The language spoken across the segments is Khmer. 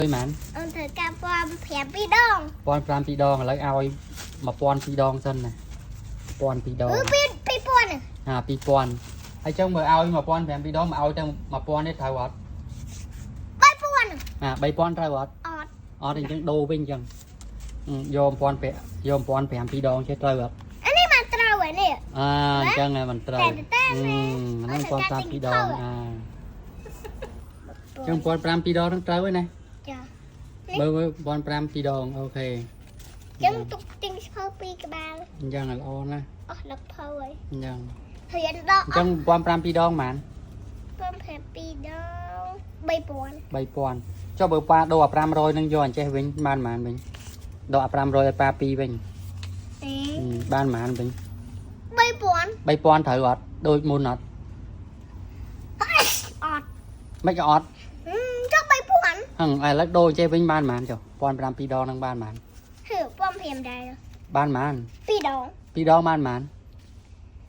លុយប៉ុន្មាន អូនត្រូវការពាន់5ពីរដង 1500ពីរដងឥឡូវឲ្យ1000ពីរដងសិនណា1000ពីរដង អឺពី2000ហ្នឹង អា2000ហើយចឹងមើលឲ្យ1500ពីរដងមកឲ្យតែ1000នេះត្រូវអត់ 3000ហ្នឹង អា3000ត្រូវអត់ អត់ អត់ទេអញ្ចឹងដូរវិញអញ្ចឹងយក1000យក1500ពីរដងចេះត្រូវអត់ អានេះមកត្រូវហើយនេះ អាអញ្ចឹងហើយមិនត្រូវ តែតែ ហ្នឹង1500ពីរដងអាអញ្ចឹង1500ពីរដងហ្នឹងត្រូវហើយណា ចា មើលមើល1500ពីរដង OK ចឹងទុកទិញសភៅពីរក្បាល អញ្ចឹងឲ្យល្អណាស់ អស់លឹកភៅហើយ អញ្ចឹង រៀនដក អញ្ចឹង1500ពីរដងប៉ុន្មាន 15ពីរដង3000 3000ចុះបើប៉ាដូរអា500នឹងយកអញ្ចេះវិញបានប៉ុន្មានវិញដកអា500ឲ្យប៉ា2វិញ អេ បានប៉ុន្មានវិញ 3000 3000ត្រូវអត់ដូចមុនអត់ អត់ មិនក៏អត់ ចុះ3000 ហឹងឥឡូវដូរអញ្ចេះវិញបានប៉ុន្មានចុះ1500ពីរដងនឹងបានប៉ុន្មាន ហឺ1500ដែរ បានប៉ុន្មាន ពីរដង ពីរដងបានប៉ុន្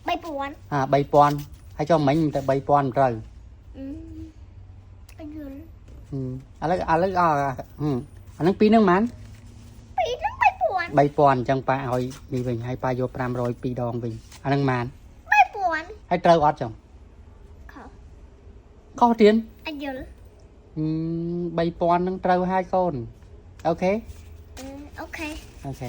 មាន 3000 អា3000ហើយចុះមិញតែ3000ត្រូវ អឺអយល់ ឥឡូវឥឡូវអអានឹងពីរនឹងប៉ុន្មាន ពីរហ្នឹង3000 3000អញ្ចឹងប៉ាឲ្យនេះវិញហើយប៉ាយក500ពីរដងវិញអានឹងប៉ុន្មាន 3000 ហើយត្រូវអត់ចុង ខុស ខុសទៀត អយល់ 3000នឹងត្រូវហើយកូន OK OK OK